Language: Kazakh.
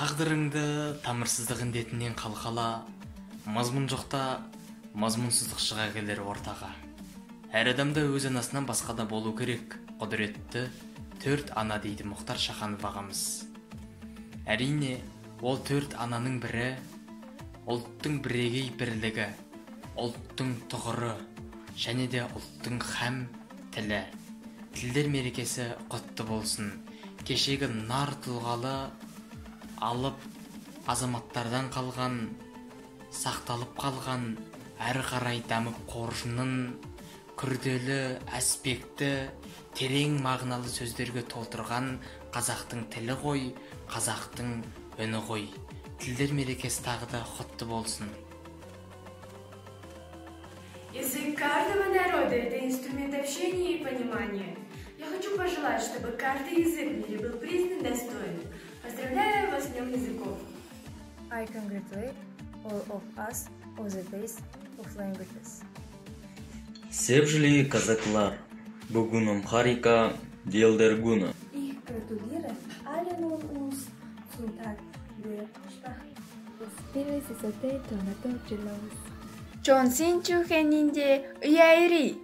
Тағдырыңды тамырсыздық індетінен қалқала, мазмұн жоқта мазмұнсыздық шыға келер ортаға. Әр адамда өз анасынан басқа да болу керек құдіретті төрт ана дейді Мұхтар Шаханов ағамыз. Әрине, ол төрт ананың бірі ұлттың бірегей бірлігі, ұлттың тұғыры және де ұлттың хәм тілі. Тілдер мерекесі құтты болсын. Кешегі нар тұлғалы алып азаматтардан қалған, сақталып қалған, әрі қарай дамып қоржынын күрделі, әспекті, терең мағыналы сөздерге толтырған қазақтың тілі ғой, қазақтың үні ғой. Тілдер мерекесі тағы да құтты болсын. Язык каждого народа – это инструмент общения и понимания. Я хочу пожелать, чтобы каждый язык в мире был признан достойным. Поздравляю вас с Днем языков! I congratulate all of us on the Days of Languages. Sevgili Kazaklar, bugün harika Dilder günü. Ich gratuliere allen uns zum Tag der Sprache. Чон Синчу хэнинде уяйри.